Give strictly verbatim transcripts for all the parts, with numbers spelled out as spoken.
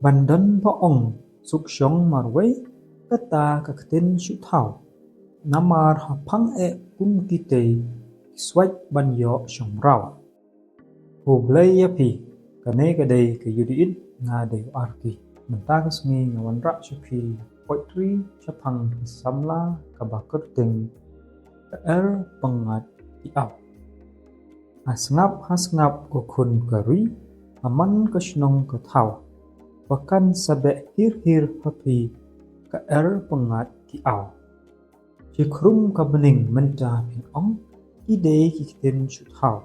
Ban don ba ong suk shong marwei, kata ka ktien shu thaw. Namar ha phang eh kum kitei, ki swait ban ïoh shong mraw. Khublei ïa phi, kane ka dei ka U D it, nga dei u R K. Mynta ka sngi nga wanrah sha phi poetry shaphang ka samla kaba kyrteng Ka Er Pyngngad Ki Aw. Ha sngap ha sngap ko khun ka ri, ha man ka shnong ka thaw, ba kan sa beh hir hir ha phi, ka er pyngngad ki aw. Shi khrum ka bneng mynta phin ong, ki dei ki ktien shu thaw.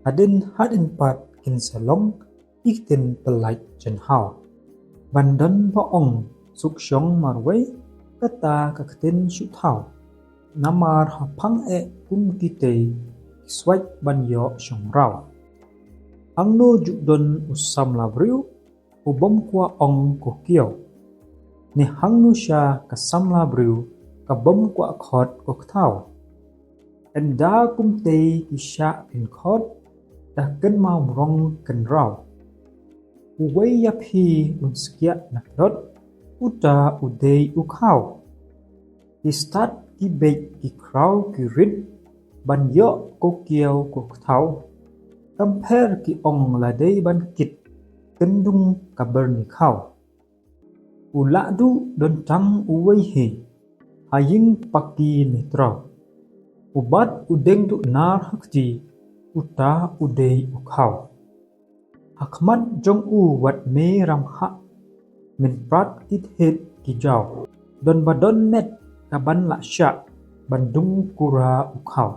Hadien hadien pat kin sa long, ki ktien pyllait jynhaw. Ban don ba ong suk shong marwei, kata ka ktien shu thaw. Namar ha phang eh kum kitei, ki swait ban ïoh shong mraw. Hangno ju don u samla briew, u bym kwah ong ko kiaw. Ne hangno sha ka samla briew, ka bym kwah khot ko kthaw. Ynda kumtei ki shah phin khot, da kynmaw mrong kynraw. Uwei ïa phi un skiah na pdot, uta u dei u khaw. Ki stad ki beit ki khraw ki rit, ban ïoh ko kiaw ko kthaw. Kam pher ki ong la dei ban kit, kyndung ka byrni khaw. U lah duh don tang uwei hi, ha ïing paki ne traw. U bat u deng duh nar ha kti, uta u dei u khaw. Ha khmat jong u wat me ram hah, men prat ki thied ki jaw. Don ba don met ka ban lah shah, ban dung kura u khaw.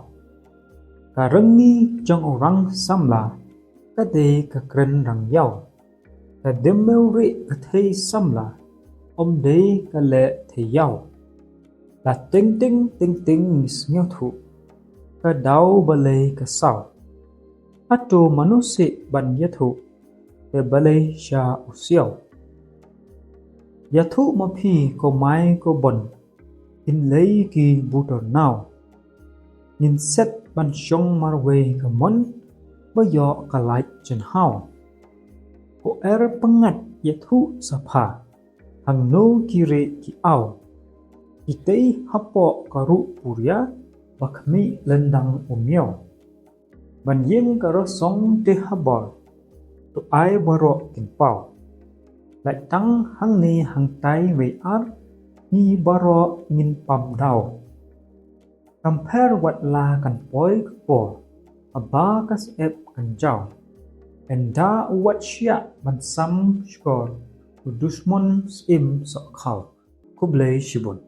Ka ryngi jong u rang samla, ka dei ka kren rang ïaw. Ka dymmew rieh ka thei samla, ym dei ka leh thei ïaw. La teng teng teng teng ngi sngewthuh, ka daw balei ka saw. Hato mano seh ban ïathuh, te balei sha u siaw. Ïathuh ma phi ko mai ko bon, kin lei ki butor naw. Ngin set ban shong marwei ka mon, ba ïoh ka lait jynhaw. Ko er pyngngad ïathuh sa pha, hangno ki rieh ki aw. Kitei hapoh ka ruh puria, ba khmih lyndang u miaw. Ban ïeng ka rasong te ha bor, to ai baroh kin paw. Lait tang hangne hangtai wei ar, ngi baroh ngin pam daw. Kam pher wat la kan poi ka por, haba ka syep kan jaw. Ynda u wat shiah ban sam shkor, u dushmon syiem soh khaw. Khublei shibun.